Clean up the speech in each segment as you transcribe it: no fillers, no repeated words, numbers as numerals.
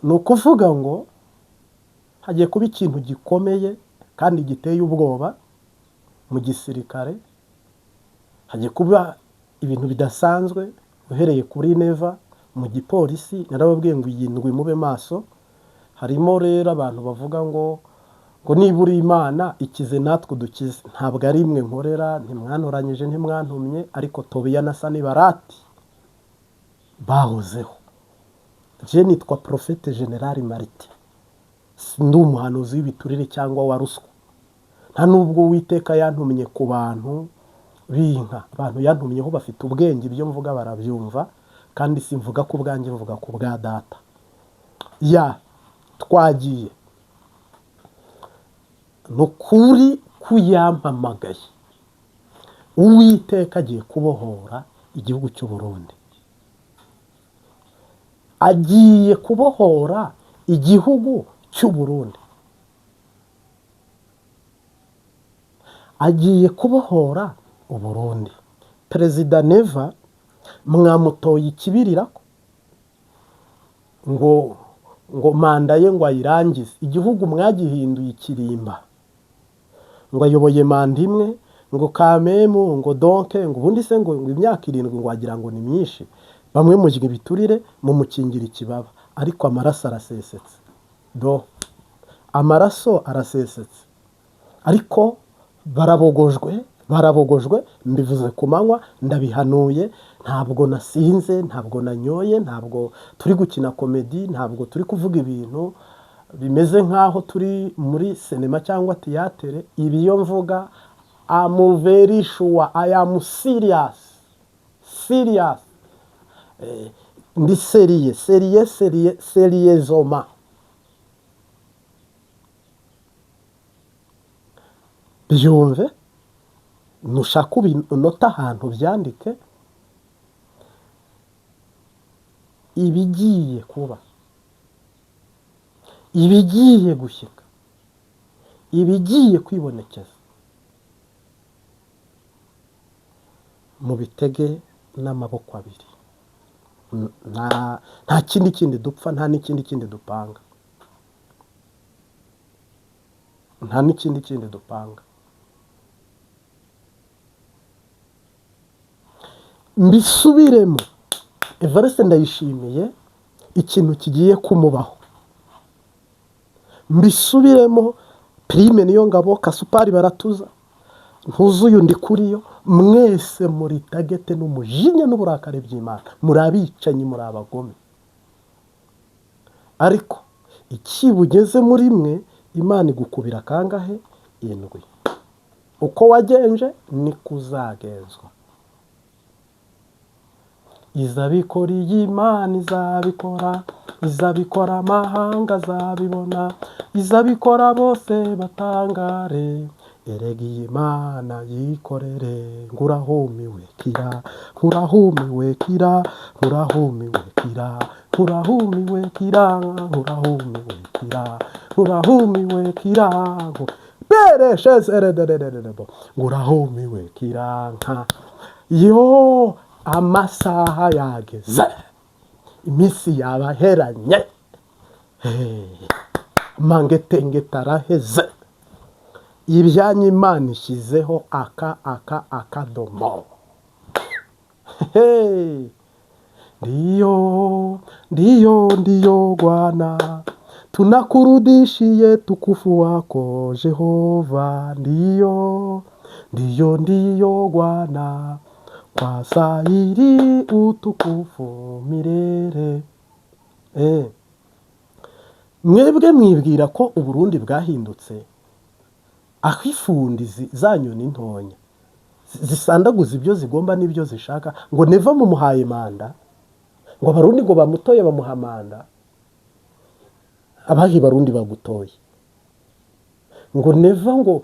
Ni ukuvuga ngo hagiye kuba ikintu gikomeye kandi giteye ubwoba mu gisirikare, hagiye kuba ibintu bidasanzwe uhereye kuri Neva mu gipolisi. Narababwiye ngo iyi ndwi mube maso. Harimo rero abantu bavuga ngo niba uri Imana ikize natwe udukize. Ntabwo ari imwe nkorera, ntimwantoranyije, ntimwantumye, ariko Tobiya na Sanibarati bahozeho. Je nitwa Prophète Général Martin, ndi umuhanuzi w'ibiturire cyangwa wa ruswa. Nta nubwo Uwiteka yantumye ku bantu b'inka, abantu yantumyeho bafite ubwenge, ibyo mvuga barabyumva, kandi simvuga ku bwanjye, mvuga ku bwa data. Ya twagiye, ni ukuri kuyampamagaye. Uwiteka agiye kubohora igihugu cy'u Burundi, agiye kubohora igihugu cy'u Burundi, agiye kubohora Uburundi. Perezida Neva mwamutoye ikibirira ngo manda ye ngo ayirangize. Igihugu mwagihinduye ikirimba, ngo ayoboye manda imwe, ngo kamemu, ngo donke, ngo ubundi se ngo imyaka 7 ngo wagira ngo ni myinshi. Bamwe mujya ibiturire mumukingira ikibaba, ariko amaraso arasesetse, do amaraso arasesetse, ariko barabogojwe, barabogojwe. Mbivuze ku manywa, ndabihanuye, ntabwo nasinze, ntabwo nanyoye, ntabwo turi gukina komedi, ntabwo turi kuvuga ibintu bimeze nk'aho turi muri sinema cyangwa tiyatere. Ibi iyo mvuga I'm very sure, I am serious, serious, ndi sérieux, sérieux, sérieux, sérieusement. Byumve, nushaka ubinota ahantu byandike, ibigiye kuba, ibigiye gushyika, ibigiye kwibonekeza, mubitege n'amaboko abiri. Nta kindi kindi dupfa, nta n'ikindi kindi dupanga, nta n'ikindi kindi dupanga. Mbisubiremo, Evariste Ndayishimiye ikintu kigiye kumubaho. Mbisubiremo, Prime niyo ngabo, Kasupari baratuza, ntuzuye undi kuriyo, mwese muri tagete n'umujinya n'uburakari by'Imana, muri abicanyi, muri abagome. Ariko ikibugeze muri mwe, Imana igukubira kangahe? 7. Uko wagenje niko uzagenzwa. Izabikora iyi Imana izabikora, izabikora amahanga azabibona, izabikora bose batangare. Erega iyi Mana yikorere, ngurahumiwe kira, nkurahumiwe kira, nkurahumiwe kira, nkurahumiwe kira, nkurahumiwe kira, nkurahumiwe kira, beresheserederederebo, ngurahumiwe kira nka yo. Amasaha yageze, iminsi yabaheranye, mangetengete araheze, ibyanyu Imana ishyizeho aka aka akadomo. Ndiyo ndiyo ndiyo Bwana, tunakurudishie tukufu wako Jehova. Ndiyo ndiyo ndiyo Bwana, kwa sahili utukufu milele. Mwebwe mwibwira ko Uburundi bwahindutse, aho ifundi zanyu ni ntonya zisandaguza ibyo zigomba n'ibyo zishaka, ngo Neva mumuhaye manda, ngo abarundi ngo bamutoye bamuha manda. Abahi barundi bagutoye? Ngo Neva ngo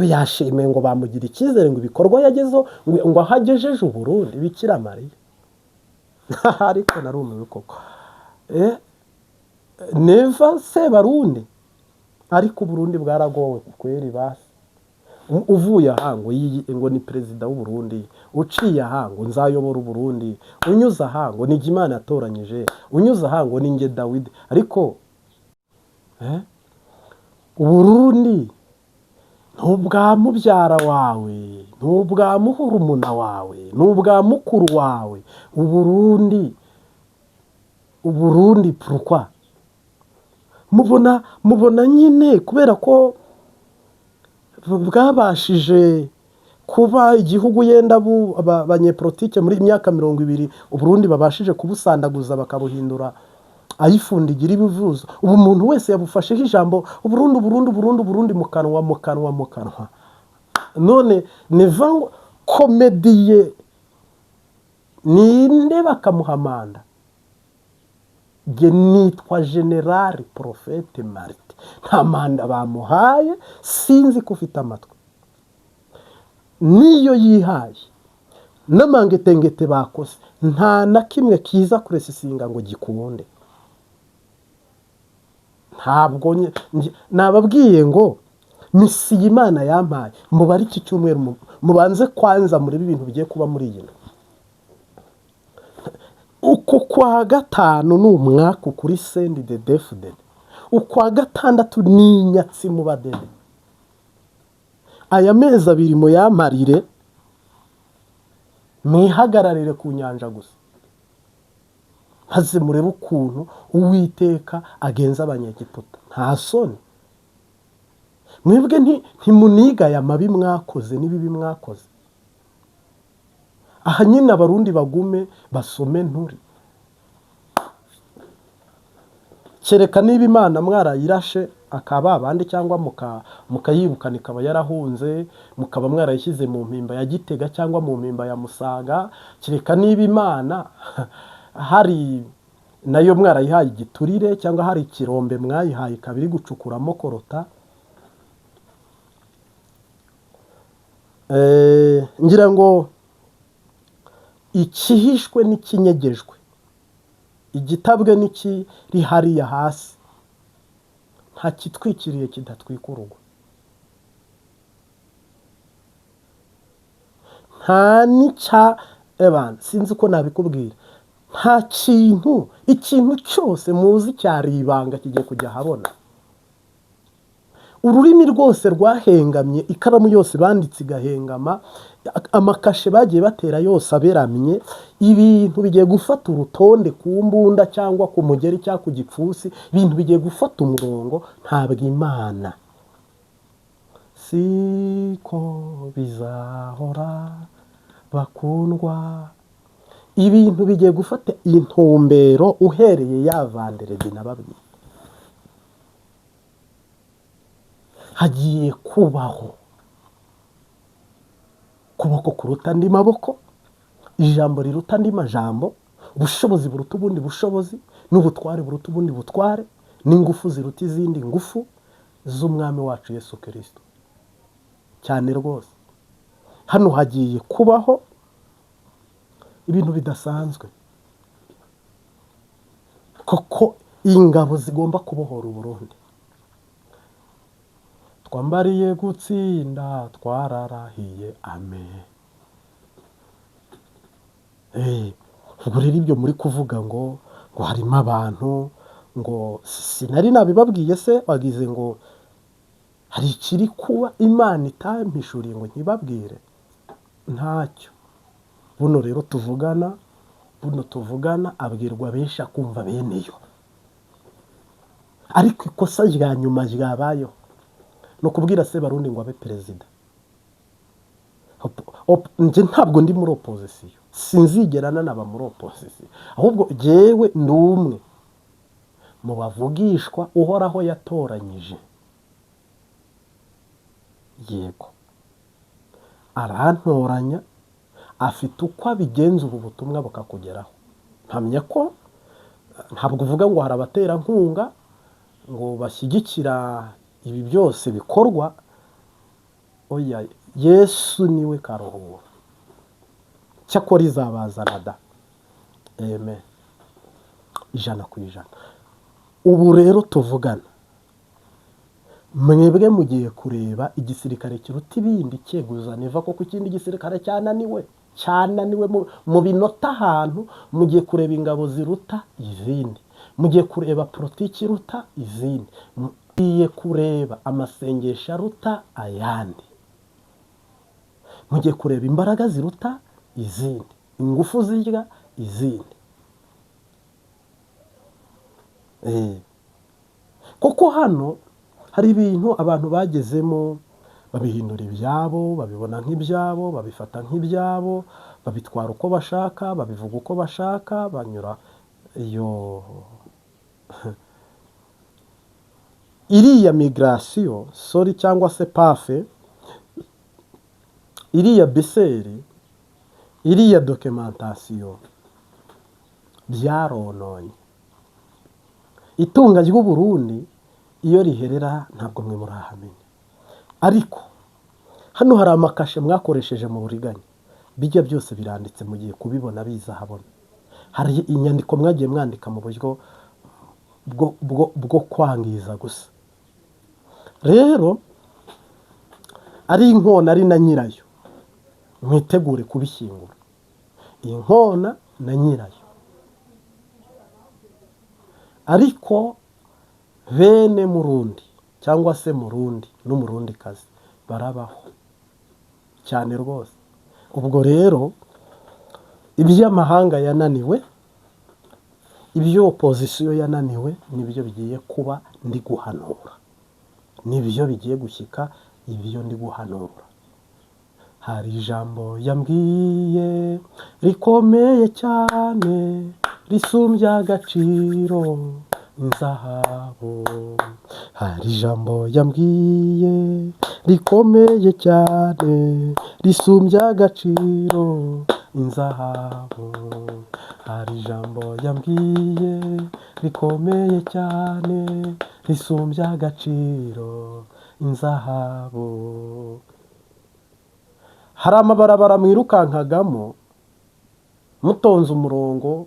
yashimiye, ngo bamugira icyizere, ngo ibikorwa yagezeho, ngo aho agejeje Uburundi. Bikira Mariya. Ariko narumiwe koko. Neva se barundi, ariko Uburundi bwaragowe kweri basi. Uvuye aha ngo ngo ni perezida w'u Burundi, uciye aha ngo nzayobora u Burundi, unyuze aha ngo ni Imana yatoranyije, unyuze aha ngo ni njye Dawidi. Ariko Uburundi ni ubwa mubyara wawe, ni ubwa muhurumuna wawe, ni ubwa mukuru wawe. Uburundi, Uburundi, pourquoi? Mubona nyine kubera ko bwabashije kuba igihugu, yenda abanyepolitike muri myaka 20 Uburundi babashije kubusandaguza, bakabuhindura ayifundigira ibivuzo. Ubu umuntu wese yabufasheho ijambo: Uburundi, Uburundi, Uburundi, Uburundi, mu kanwa, mu kanwa, mu kanwa. None Neva ngo comédien ninde bakamuha manda? Jye nitwa Général Prophète Marite, nta manda bamuhaye. Sinzi ko ufite amatwi niyo yihaye n'amangetengete bakoze, nta na kimwe kiza kuresisinga ngo gikunde. Ntabwo nababwiye ngo mission Imana yampaye, mubare iki cyumweru, mubanze kwanza murebe ibintu bigiye kuba muri iyi ndwi. Uku kwa gatanu ni umwaka kuri CNDD-FDD, ukwa gatandatu ni inyatsi mu badede. Aya mezi 2 muyamparire, mwihagararire ku nyanja gusa, maze murebe ukuntu Uwiteka agenza Abanyegiputa. Nta soni mwebwe? Ntimunigaye amabi mwakoze n'ibibi mwakoze? Aha nyine Abarundi bagume basome nturi, kereka niba Imana mwarayirashe akaba abandi, cyangwa mukayirukana ikaba yarahunze, mukaba mwarayishyize mu mpimba ya Gitega cyangwa mu mpimba ya Musaga. Kereka niba Imana hari nayo mwarayihaye igiturire, cyangwa hari ikirombe mwayihaye ikaba iri gucukuramo korota. Ngira ngo ikihishwe n'ikinyegejwe, igitabwe n'ikiri hariya hasi, nta kitwikiriye kidatwika urugo, nta n'icya ebana. Sinzi uko nabikubwira. Nta kintu, ikintu cyose muzi cyari ibanga kigiye kujya ahabona. Ururimi rwose rwahengamye, ikaramu yose banditse igahengama, amakashe bagiye batera yose aberamye, ibintu bigiye gufata urutonde ku mbunda cyangwa ku mugeri cyangwa ku gipfunsi. Ibintu bigiye gufata umurongo. Ntabwo Imana siko bizahora, bakundwa. Ibintu bigiye gufata intumbero uhereye ya vendredi nababwiye. Hagiye kubaho kuboko kuruta andi maboko, ijambo riruta andi majambo, ubushobozi buruta ubundi bushobozi, n'ubutware buruta ubundi butware, n'ingufu ziruta izindi ngufu z'Umwami wacu Yesu Kirisito. Cyane rwose, hano hagiye kubaho ibintu bidasanzwe, koko ingabo zigomba kubohora Uburundi. Twambariye gutsinda, twararahiye, amen. Ubwo rero ibyo muri kuvuga ngo harimo abantu, ngo sinari nabibabwiye se? Bagize ngo hari ikiri kuba Imana itampishuriye ngo nkibabwire? Ntacyo. Buno rero tuvugana, buno tuvugana, abwirwa benshi akumva beneyo. Ariko ikosa rya nyuma ryabayeho ni ukubwira Sebarundi ngo abe perezida. Njye ntabwo ndi muri opposition, sinzigera nanaba muri opposition. Ahubwo jyewe ndi umwe mu bavugishwa Uhoraho yatoranyije. Yego, arantoranya, afite uko abigenza ubu butumwa bukakugeraho. Mpamya ko ntabwo uvuga ngo hari abaterankunga ngo bashyigikira ibi byose bikorwa. Oya, Yesu niwe karuhura. Cyakora izabazana da, amen, 100%. Ubu rero tuvugana, Mwebwe mugiye kureba igisirikare kiruta ibindi cyeguza Neva, kuko ikindi gisirikare cyananiwe, cyananiwe mu binota ahantu. Mugiye kureba ingabo ziruta izindi, mugiye kureba politiki iruta izindi, mugiye kureba amasengesho aruta ayandi, mugiye kureba imbaraga ziruta izindi, ingufu zirya izindi. Kuko hano hari ibintu abantu bagezemo babihindura ibyabo, babibona nk'ibyabo, babifata nk'ibyabo, babitwara uko bashaka, babivuga uko bashaka, banyura iyo iriya migration, sorry, cyangwa se PAF, iriya BCR, iriya documentation, byarononye itunga ry'Uburundi. Iyo riherera ntabwo mwe murahamenya, ariko hano hari amakashe mwakoresheje mu buriganya. Bijya byose biranditse, mugiye kubibona biza habona. Hari inyandiko mwagiye mwandika mu buryo bwo kwangiza gusa. Rero ari inkona ari na nyirayo, mwitegure kubishyingura, inkona na nyirayo. Ariko bene Murundi cyangwa se Murundi n'Umurundikazi barabaho cyane rwose. Ubwo rero iby'amahanga yananiwe, ibyo opposition yananiwe, nibyo bigiye kuba ndi guhanura, nibyo bigiye gushyika ibyo ndi guhanura. Hari ijambo yambwiye rikomeye cyane, risumbya agaciro inzahabu. Hari ijambo yambwiye rikomeye cyane, risumbya agaciro inzahabu. Hari ijambo yambwiye rikomeye cyane, risumbya agaciro inzahabu. Hari amabarabara mwirukankagamo mutonze umurongo,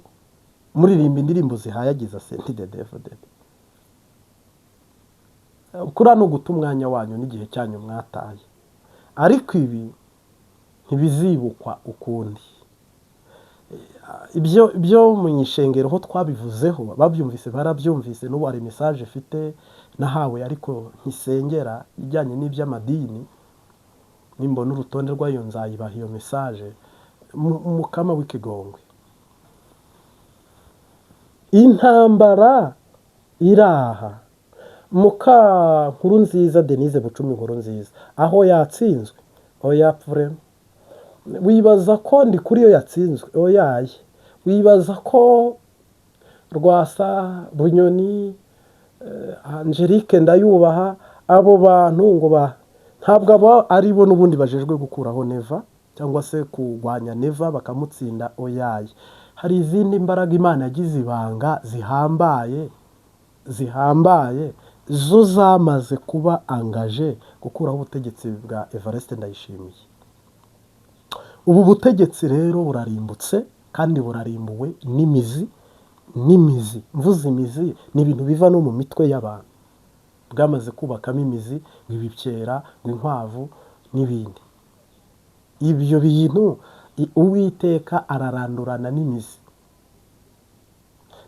muririmba indirimbo zihayagiza CNDD-FDD. Kuriya ni uguta umwanya wanyu n'igihe cyanyu mwataye, ariko ibi ntibizibukwa ukundi. Ibyo byo mu ishengero ho twabivuzeho, babyumvise barabyumvise. N'ubu hari message ifite nahawe ariko ntisengera, ijyanye n'iby'amadini. Nimbona urutonde rwayo nzayibaha iyo message. Mukama w'ikigongwe, intambara iraha. Muka nkuru nziza Denise Bucumi nkuru nziza, aho yatsinzwe? Oya, vraiment. Wibaza ko ndi kuri yo yatsinzwe? Oyaye. Wibaza ko Rwasa, Bunyoni, Angelique Ndayubaha, abo bantu ngo ba ntabwo aba ari bo n'ubundi bajejwe gukuraho Neva cyangwa se kurwanya Neva bakamutsinda? Oyaye. Hari izindi mbaraga Imana yagize ibanga zihambaye, zihambaye, zo zamaze kuba engagé gukuraho ubutegetsi bwa Evariste Ndayishimiye. Ubu butegetsi rero burarimbutse kandi burarimbuwe n'imizi, n'imizi. Mvuze imizi, ni ibintu biva no mu mitwe y'abantu, bwamaze kubakamo imizi, ngo ibipyera, ngo inkwavu n'ibindi. Ibyo bintu Uwiteka ararandurana n'imizi,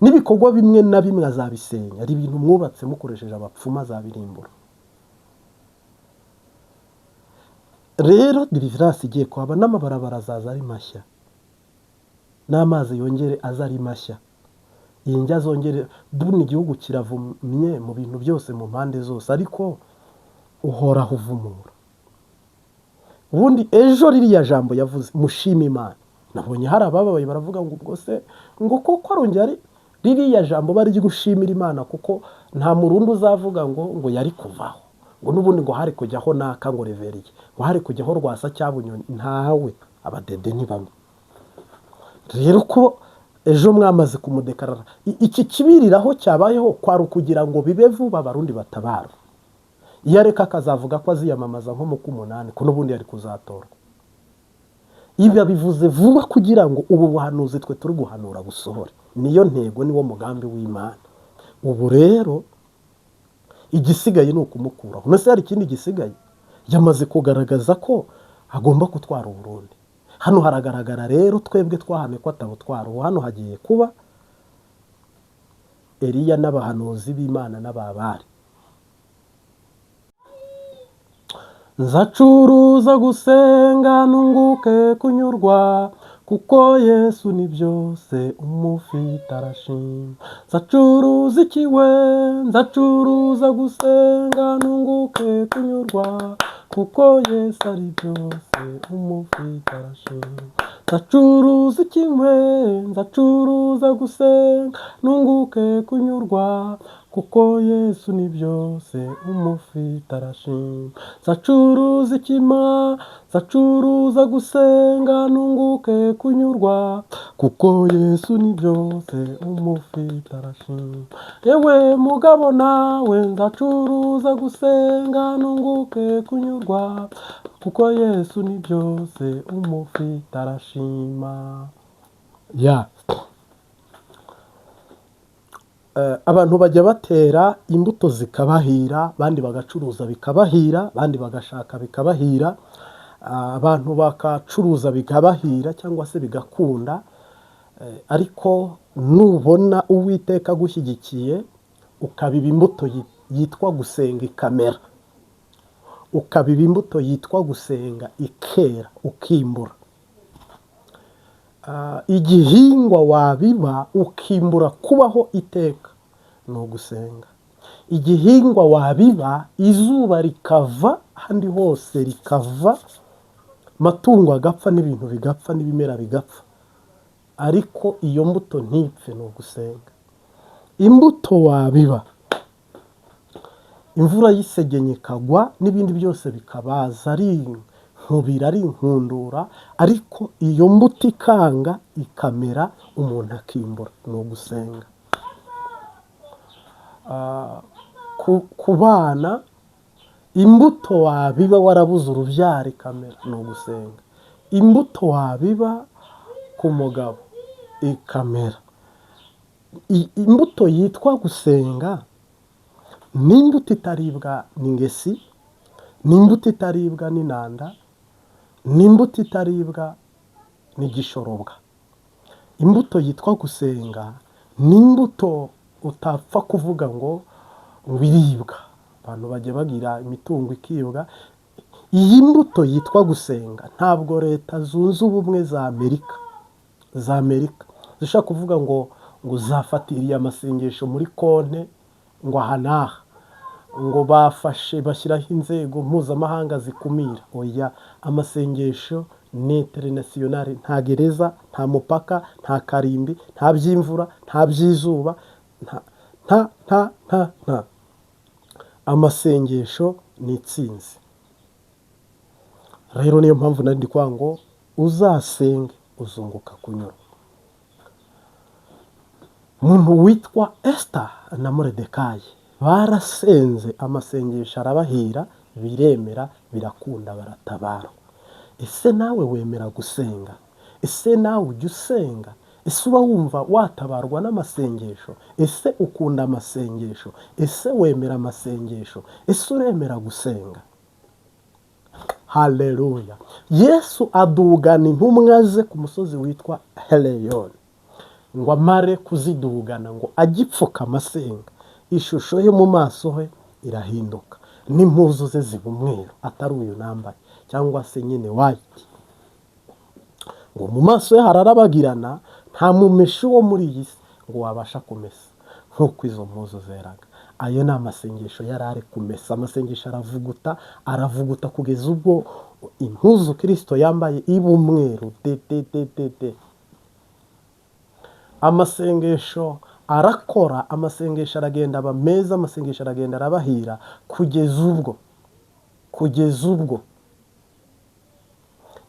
n'ibikorwa bimwe na bimwe azabisenya. Hari ibintu mwubatse mukoresheje abapfumu, azabirimbura. Rero délivrance igiye kuhaba, n'amabarabara azaza ari mashya, n'amazi yongere aza ari mashya, iyi njya azongere. Buno igihugu kiravumye mu bintu byose, mu mpande zose, ariko Uhoraho uvumura. Ubundi ejo ririya jambo yavuze, mushima Imana. Nabonye hari abababaye baravuga ngo ubwo se ngo koko arongera ari ririya jambo bari gushimira Imana, kuko nta Murundi uzavuga ngo yari kuvaho, ngo n'ubundi ngo hari kujyaho naka, ngo Reveriye, ngo hari kujyaho Rwasa Cyabunyoni. Ntawe. Abadede ni bamwe. Rero ko ejo mwamaze kumudekarara, iki kibiriraho cyabayeho kwari ukugira ngo bibe vuba, Abarundi batabarwe. Iyo areka akazavuga ko aziyamamaza nko mu k'umunani, ko n'ubundi yari kuzatorwa. Ibi abivuze vuba kugira ngo ubu buhanuzi twe turi guhanura busohore. Niyo ntego, niwo mugambi w'Imana. Ubu rero Igisigaye ni ukumukuraho. None se hari ikindi gisigaye? Yamaze kugaragaza ko agomba gutwara Uburundi. Hano haragaragara rero twebwe twahamye ko atabutwara. Ubu hano hagiye kuba Eliya n'abahanuzi b'Imana n'ababari. Nzacuruza gusenga nunguke kunyurwa, kuko Yesu ni byose umufite arashima. Nzacuruza ikiwe, nzacuruza gusenga nunguke kunyurwa, kuko Yesu ari byose umufite arashima. Nzacuruza ikiwe, nzacuruza gusenga nunguke kunyurwa, kuko Yesu ni byose umufite arashima. Nzacuruza ikima, nzacuruza gusenga nunguke kunyurwa, kuko Yesu ni byose umufite arashima. Yewe mugabo nawe, nzacuruza gusenga nunguke kunyurwa, kuko Yesu ni byose umufite arashima. Ya abantu bajya batera imbuto zikabahira, abandi bagacuruza bikabahira, abandi bagashaka bikabahira, abantu bakacuruza bikabahira cyangwa se bigakunda. Ariko nubona Uwiteka agushyigikiye ukabiba imbuto yitwa gusenga ikamera, ukabiba imbuto yitwa gusenga ikera, ukimbura. Igihingwa wabiba ukimbura kubaho iteka ni ugusenga. Igihingwa wabiba izuba rikava ahandi hose rikava, amatungo agapfa n'ibintu bigapfa n'ibimera bigapfa, ariko iyo mbuto ntipfe, ni ugusenga. Imbuto wabiba imvura y'isegenye ikagwa n'ibindi byose bikabaza ari inkubira ari inkundura, ariko iyo mbuto ikanga ikamera umuntu akimbura, ni ugusenga. Ku bana imbuto wabiba warabuze urubyaro ikamera, ni ugusenga. Imbuto wabiba ku mugabo ikamera. Imbuto yitwa gusenga ni imbuto itaribwa n'ingesi, ni imbuto itaribwa n'inanda, ni imbuto itaribwa n'igishorobwa. Imbuto yitwa gusenga ni imbuto utapfa kuvuga ngo iribwa. Abantu bajya bagira imitungo ikibwa. Iyi mbuto yitwa gusenga ntabwo Leta Zunze Ubumwe za Amerika zishobora kuvuga ngo zafatiriye amasengesho muri konte ngo aha n'aha, ngo bafashe bashyiraho inzego mpuzamahanga zikumira. Oya, amasengesho ni international, nta gereza, nta mupaka, nta karimbi, nta by'imvura, nta by'izuba, nta nta nta nta nta. Amasengesho ni itsinzi. Rero niyo mpamvu nari ndi kuvuga ngo uzasenge uzunguka kunyurwa. Umuntu witwa Esita na Moridekayi barasenze, amasengesho arabahira, biremera, birakunda, baratabara. Ese nawe wemera gusenga? Ese nawe ujya usenga? Ese uba wumva watabarwa n'amasengesho? Ese ukunda amasengesho? Ese wemera amasengesho? Ese uremera gusenga? Haleluya! Yesu adugana intumwa ze ku musozi witwa Heleyoni, ngo amare kuzidugana ngo agipfukama asenga, ishusho ye mu maso he irahinduka, n'impuzu ze ziba umweru, atari uyu nambaye cyangwa se nyine white. Ngo mu maso ye hararabagirana, nta mumeshi wo muri iyi si ngo wabasha kumesa nk'uko izo mpuzu zeraga. Ayo ni amasengesho yari ari kumesa. Amasengesho aravuguta, aravuguta kugeza ubwo impuzu Kirisito yambaye iba umweru de de de de de. Amasengesho arakora, amasengesho aragenda aba meza, amasengesho aragenda arabahira, kugeza ubwo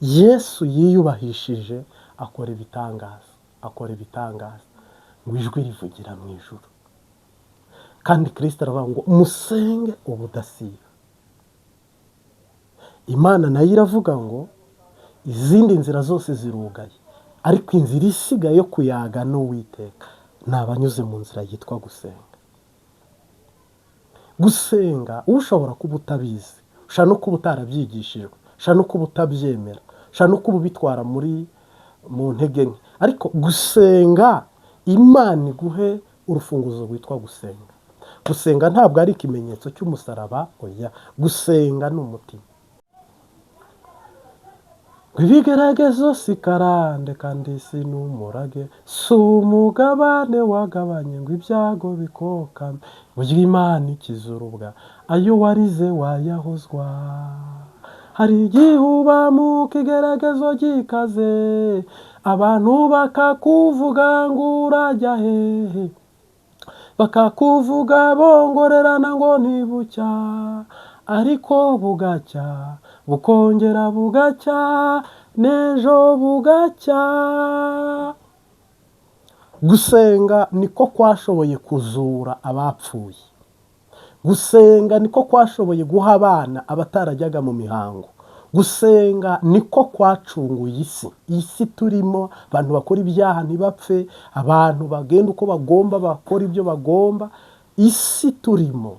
Yesu yiyubahishije akora ibitangaza, akora ibitangaza, ngo ijwi rivugira mu ijuru. Kandi Kirisito aravuga ngo musenge ubudasiba. Imana nayo iravuga ngo izindi nzira zose zirugaye, ariko inzira isigaye yo kuyaga n'Uwiteka ni abanyuze mu nzira yitwa gusenga. Gusenga ushobora kuba utabizi, ushobora no kuba utarabyigishijwe, ushobora no kuba utabyemera, ushobora no kuba ubitwara muri mu ntege nke, ariko gusenga Imana iguhe urufunguzo rwitwa gusenga. Gusenga ntabwo ari ikimenyetso cy'umusaraba, oya, gusenga ni umutima. Ibigeragezo si karande kandi si n'umurage, si umugabane wagabanye ngo ibyago bikokame, burya Imana ikiza urubwa, ayo warize wayahozwa. Hari igihe uba mu kigeragezo gikaze, abantu bakakuvuga ngo urajya hehe, bakakuvuga bongorerana ngo ntibucya, ariko bugacya, bukongera bugacya, n'ejo bugacya. Gusenga niko kwashoboye kuzura abapfuye. Gusenga niko kwashoboye guha abana abatarajyaga mu mihango. Gusenga niko kwacunguye isi. Isi turimo, abantu bakora ibyaha ntibapfe, abantu bagenda uko bagomba, bakora ibyo bagomba. Isi turimo,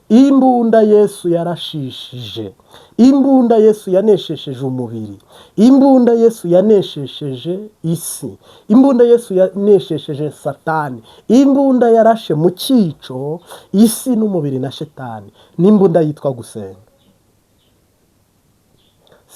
imbunda Yesu yarashishije, imbunda Yesu yaneshesheje umubiri, imbunda Yesu yaneshesheje isi, imbunda Yesu yaneshesheje Satani, imbunda yarashe mu cyico isi n'umubiri na Shetani, n'imbunda yitwa gusenga.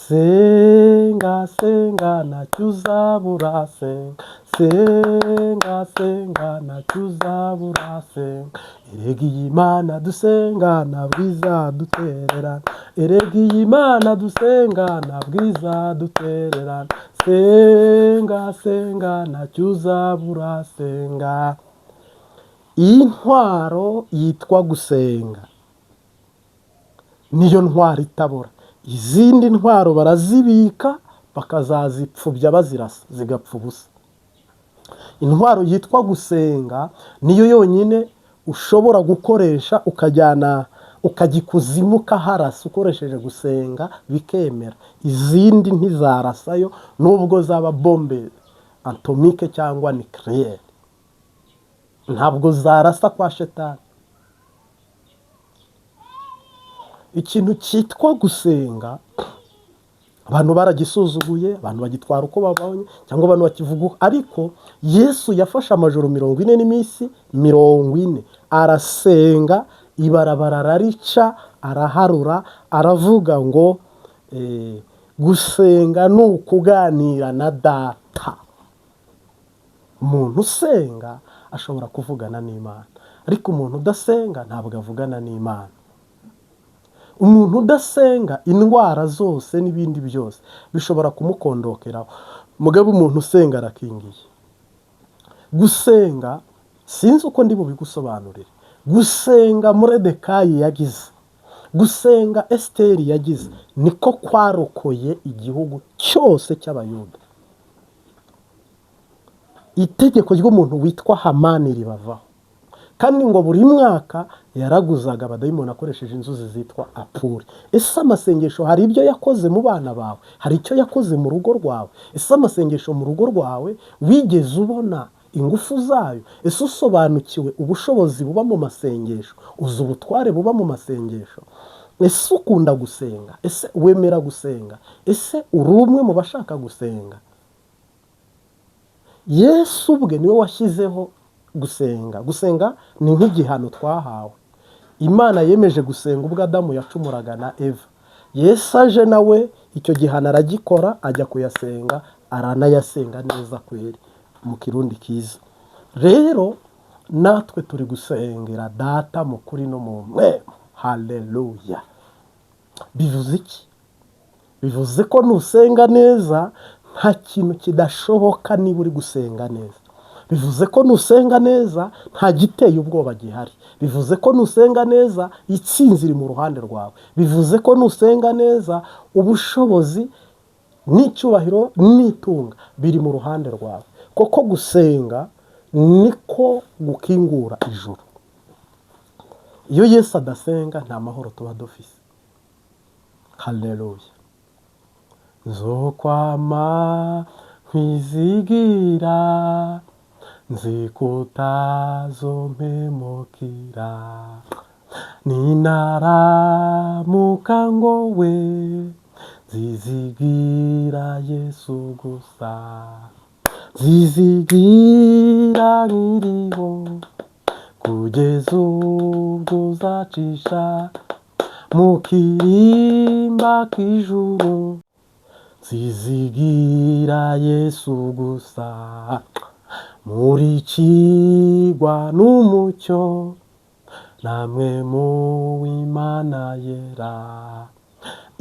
Senga, senga, ntacyo uzabura, senga, senga, senga, ntacyo uzabura, senga. Erega iyi Mana dusenga ntabwo izadutererana, erega iyi Mana dusenga ntabwo izadutererana. Senga, senga, ntacyo uzabura, senga. Iyi ntwaro yitwa gusenga niyo ntwaro itabora. Izindi ntwaro barazibika bakazazipfubya bazirasa zigapfa ubusa. Intwaro yitwa gusenga niyo yonyine ushobora gukoresha ukajyana ukajya ikuzimu ukaharasa ukoresheje gusenga bikemera. Izindi ntizarasayo nubwo zaba bombe atomique cyangwa nucléaire, ntabwo zarasa kwa Shetani. Ikintu cyitwa gusenga abantu baragisuzuguye, abantu bagitwara uko babonye cyangwa abantu bakivuga, ariko Yesu yafashe amajoro 40 n'iminsi 40 arasenga, ibarabara ararica, araharura, aravuga ngo gusenga ni ukuganira na Data. Umuntu usenga ashobora kuvugana n'Imana, ariko umuntu udasenga ntabwo avugana n'Imana. Umuntu udasenga indwara zose n'ibindi byose bishobora kumukondokeraho, mugabo umuntu usenga arakingiye. Gusenga sinzi uko ndi bubigusobanurire. Gusenga Moridekayi yagize, gusenga Esiteri yagize, niko kwarokoye igihugu cyose cy'Abayuda. Itegeko ry'umuntu witwa Hamani ribavaho, kandi ngo buri mwaka yaraguzaga abadayimoni akoresheje inzuzi zitwa apuri. Ese amasengesho hari ibyo yakoze mu bana bawe? Hari icyo yakoze mu rugo rwawe? Ese amasengesho mu rugo rwawe wigeze ubona ingufu zayo? Ese usobanukiwe ubushobozi buba mu masengesho? Uzi ubutware buba mu masengesho? Ese ukunda gusenga? Ese wemera gusenga? Ese uri umwe mu bashaka gusenga? Yesu ubwe niwe washyizeho gusenga. Gusenga ni nk'igihano twahawe. Imana yemeje gusenga ubwo Adamu yacumuraga na Eva. Yesu aje nawe icyo gihano aragikora, ajya kuyasenga, aranayasenga neza kweri mu Kirundi kiza. Rero natwe turi gusengera Data mu kuri no mu mpwemu. Haleluya! Bivuze iki? Bivuze ko nusenga neza nta kintu kidashoboka niba uri gusenga neza. Bivuze ko nusenga neza nta giteye ubwoba gihari. Bivuze ko nusenga neza itsinzi iri mu ruhande rwawe. Bivuze ko nusenga neza ubushobozi n'icyubahiro n'itunga biri mu ruhande rwawe. Koko gusenga niko gukingura ijuru. Iyo Yesu adasenga nta mahoro tuba dufise. Haleluya! Nzokwama nkwizigira, nzi ko utazompemukira. Ninaramuka ngowe, nzizigira Yesu gusa, nzizigira nkiriho, kugeza ubwo uzacisha mu kirimba k'ijuru. Nzizigira Yesu gusa, murikirwa n'umucyo, namwe mu w'Imana yera.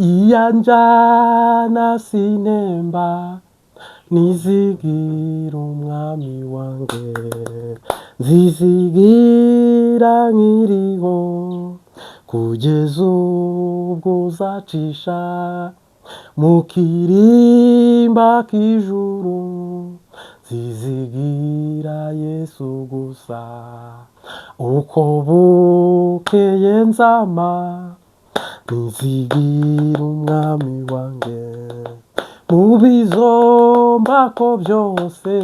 Iyanjyana sinemba, nizigira umwami wanjye, nzizigira nkiriho, kugeza ubwo uzacisha mu kirimba k'ijuru. Nzizigira Yesu gusa, uko bukeye nzama nizigira umwami wanjye, mu bizombako byose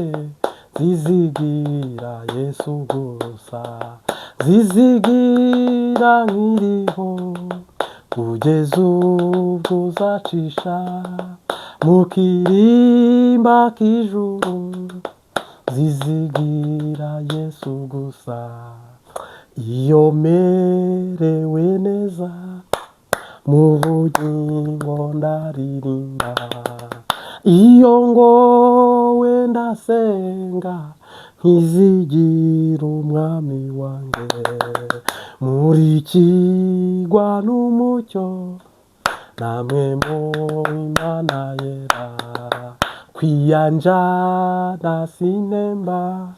nzizigira Yesu gusa, nzizigira nkiriho, kugeza ubwo uzacisha mu kirimba k'ijuru. Nzizigira Yesu gusa. Iyo merewe neza mu bugingo ndaririmba, iyo ngowe ndasenga, nkizigira umwami wanjye, murikirwa n'umucyo, namwe mu Imana yera. Kwiyanjana sinemba,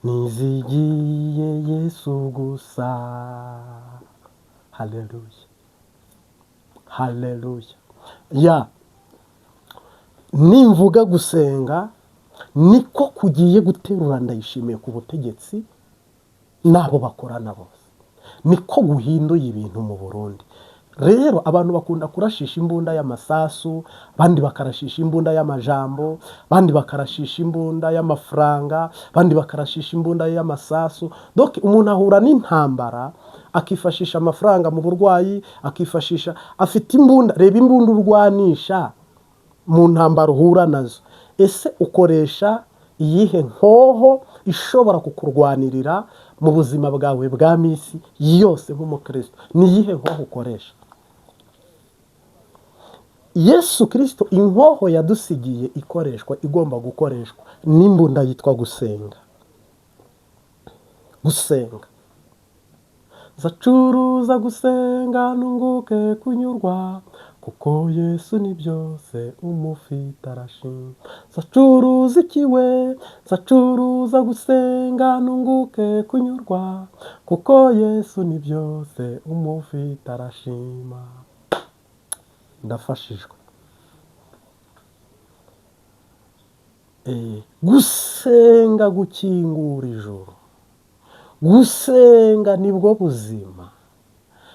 nizigiye Yesu gusa. Haleluya, haleluya. Ya nimvuga gusenga niko kugiye guterura Ndayishimiye ku butegetsi n'abo bakorana bose, niko guhinduye ibintu mu Burundi. Rero abantu bakunda kurashisha imbunda y'amasasu, abandi bakarashisha imbunda y'amajambo, abandi bakarashisha imbunda y'amafaranga, abandi bakarashisha imbunda y'amasasu. Donc umuntu ahura n'intambara akifashisha amafaranga mu burwayi, akifashisha afite imbunda. Reba imbunda urwanisha mu ntambara uhura nazo. Ese ukoresha iyihe nkoho ishobora kukurwanirira mu buzima bwawe bwa minsi yose nk'umukristo? Ni iyihe nkoho ukoresha? Yesu Kirisito inkoho yadusigiye ikoreshwa, igomba gukoreshwa n'imbunda yitwa gusenga. Gusenga, nzacuruza gusenga nunguke kunyurwa, kuko Yesu ni byose, umufite arashima. Nzacuruza ikiwe? Nzacuruza gusenga nunguke kunyurwa, kuko Yesu ni byose, umufite arashima. Ndafashijwe. Gusenga gukingura ijuru, gusenga nibwo buzima.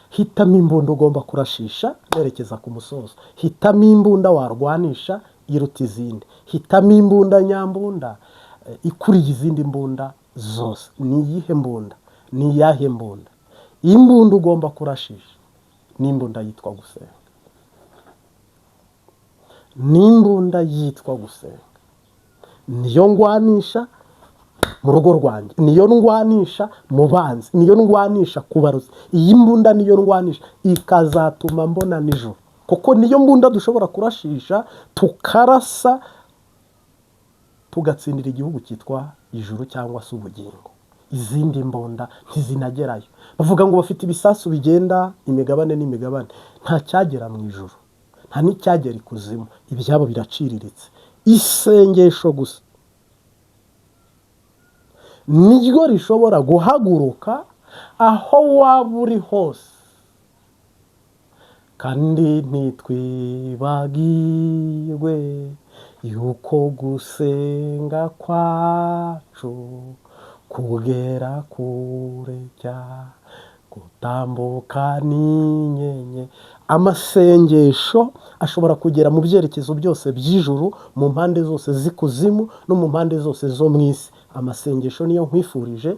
Hitamo imbunda ugomba kurashisha nerekeza ku musozo. Hitamo imbunda warwanisha iruta izindi. Hitamo imbunda nyambunda ikuriye izindi mbunda zose. Ni iyihe mbunda? Ni iyahe mbunda? Imbunda ugomba kurashisha ni imbunda yitwa gusenga, ni imbunda yitwa gusenga. Niyo ngwanisha mu rugo rwanjye, niyo ndwanisha mu banzi, niyo ndwanisha ku barozi. Iyi mbunda niyo ndwanisha ikazatuma mbona nijoro, kuko niyo mbunda dushobora kurashisha tukarasa tugatsindira igihugu cyitwa ijuru cyangwa se ubugingo. Izindi mbunda ntizinagerayo. Bavuga ngo bafite ibisasu bigenda imigabane n'imigabane, nta cyagera mu ijuru, nta n'icyagera ikuzimu, ibyabo biraciriritse. Isengesho gusa niryo rishobora guhaguruka aho waba uri hose. Kandi ntitwibagirwe yuko gusenga kwacu kugera kure cyane, gutambuka n'inyenye. Amasengesho ashobora kugera mu byerekezo byose by'ijuru, mu mpande zose z'ikuzimu no mu mpande zose zo mu isi. Amasengesho niyo nkwifurije,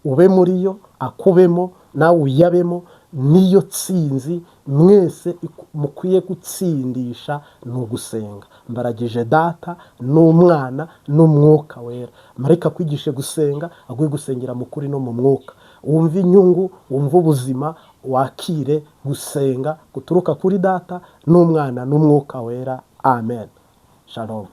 ube muri yo, akubemo, nawe uyabemo. Niyo tsinzi mwese mukwiye gutsindisha, ni ugusenga. Mbaragije Data n'Umwana n'Umwuka Wera. Marayika akwigishe gusenga, aguhe gusengera mu kuri no mu mwuka, wumve inyungu, wumve ubuzima, wakire gusenga guturuka kuri Data n'Umwana n'Umwuka Wera. Amen. Shalom.